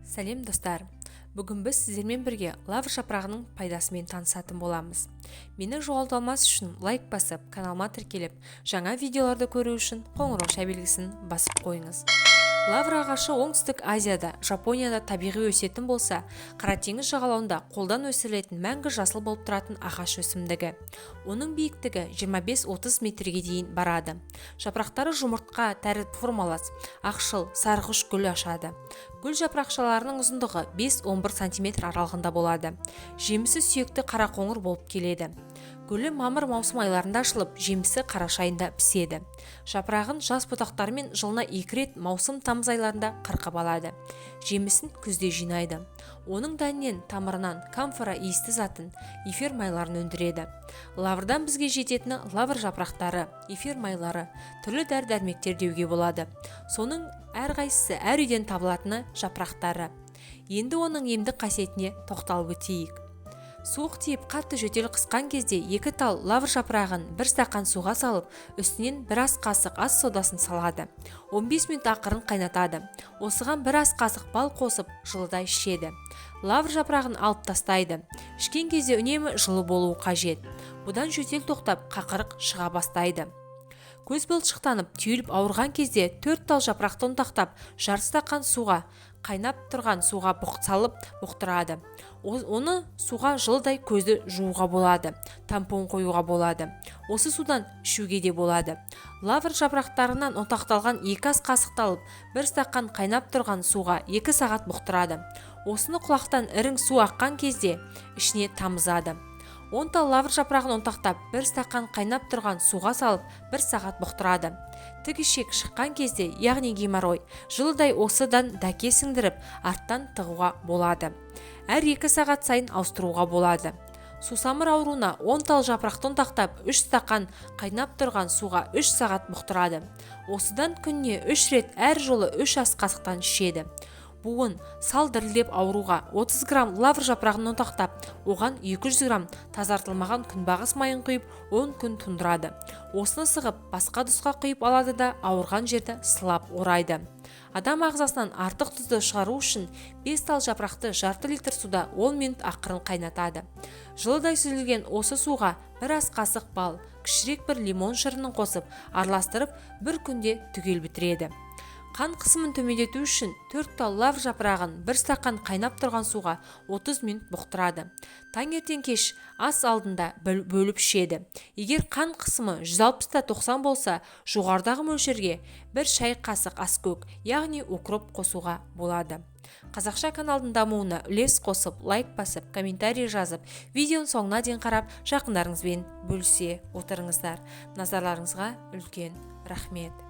Сәлем, достар! Бүгін біз сіздермен бірге лавр жапырағының пайдасымен танысатын боламыз. Мені жоғалта алмас үшін лайк басып, каналыма тіркеліп, жаңа видеоларды көру үшін қоңырауша белгісін басып қойыңыз. Лавр ағашы Оңтүстік Азияда, Жапонияда табиғи өсетін болса, Қара теңіз жағалауында қолдан өсірілетін мәңгі жасыл болып тұратын ағаш өсімдігі. Оның биіктігі 25-30 метрге дейін барады. Жапырақтары жұмыртқа тәрізді формалас, ақшыл, сарғыш гүл ашады. Гүл жапырақшаларының ұзындығы 5-11 см аралығында болады. Жемісі сүйекті қарақоңыр болып келеді. Гүлі мамыр-маусым айларында ашылып, жемісі қараша айында піседі. Жапырағын жас бұтақтарымен жылына 2 рет маусым-тамыз айларында қырқып алады. Жемісін күзде жинайды. Оның дәнінен, тамырынан камфора иісті затын, эфир майларын өндіреді. Лаврдан бізге жететіні лавр жапырақтары, эфир майлары, түрлі дәрі-дәрмектер деуге болады. Соның әрқайсысы әр үйден табылатыны жапырақтары. Енді оның емдік қасиетіне тоқталып өтейік. Суық тиіп, қатты жөтел қысқан кезде 2 тал лавр жапырағын 1 стақан суға салып, үстінен 1 ас қасық ас содасын салады. 15 минут ақырын қайнатады. Осыған 1 ас қасық бал қосып, жылыдай ішеді. Лавр жапырағын алып тастайды. Ішкен кезде үнемі жылы болуы қажет. Бұдан жөтел тоқтап, қақырық шыға бастайды. Көз былшықтанып, түйіліп ауырған кезде 4 тал жапырақты ұнтақтап, жарты стақан суға, қайнап тұрған суға салып бұқтырады. Оны суға жылыдай көзді жууға болады, тампон қоюға болады. Осы судан ішуге де болады. Лавр жапырақтарынан ұнтақталған 2 ас қасықты алып, 1 стақан қайнап тұрған суға 2 сағат бұқтырады. Осыны құлақтан ірің су аққан кезде ішіне тамызады. 10 тал лавр жапырағын ұнтақтап, 1 стақан қайнап тұрған суға салып, 1 сағат бұқтырады. Тік ішек шыққан кезде, яғни геморрой, жылыдай осыдан дәке сіңдіріп, арттан тығуға болады. Әр 2 сағат сайын ауыстыруға болады. Сусамыр ауруына 10 тал жапырақты ұнтақтап, 3 стақан қайнап тұрған суға 3 сағат бұқтырады. Осыдан күніне 3 рет әр жолы 3 ас қасықтан ішеді. Буын, сал дірілдеп ауруға 30 грамм лавр жапырағын ұнтақтап, оған 200 грамм тазартылмаған күнбағыс майын құйып, 10 күн тұндырады. Осыны сығып, басқа ыдысқа құйып алады да, ауырған жерді сылап орайды. Адам ағзасынан артық тұзды шығару үшін 5 тал жапырақты жарты литр суда 10 минут ақырын қайнатады. Жылыдай сүзілген осы суға 1 ас қасық бал, кішірек бір лимон шырынын қосып, араластырып, бір күнде түгел бітіреді. Қан қысымын төмендету үшін 4 тал лавр жапырағын 1 стақан қайнап тұрған суға 30 минут бұқтырады. Таңертең кеш ас алдында бөліп ішеді. Егер қан қысымы 160-90 болса, жоғарыдағы мөлшерге 1 шай қасық аскөк, яғни укроп қосуға болады. Қазақша каналдың дамуына үлес қосып, лайк басып, комментарий жазып, видеоның соңына дейін қарап, жақындарыңызбен бөлісе отырыңыздар. Назарларыңызға үлкен рахмет.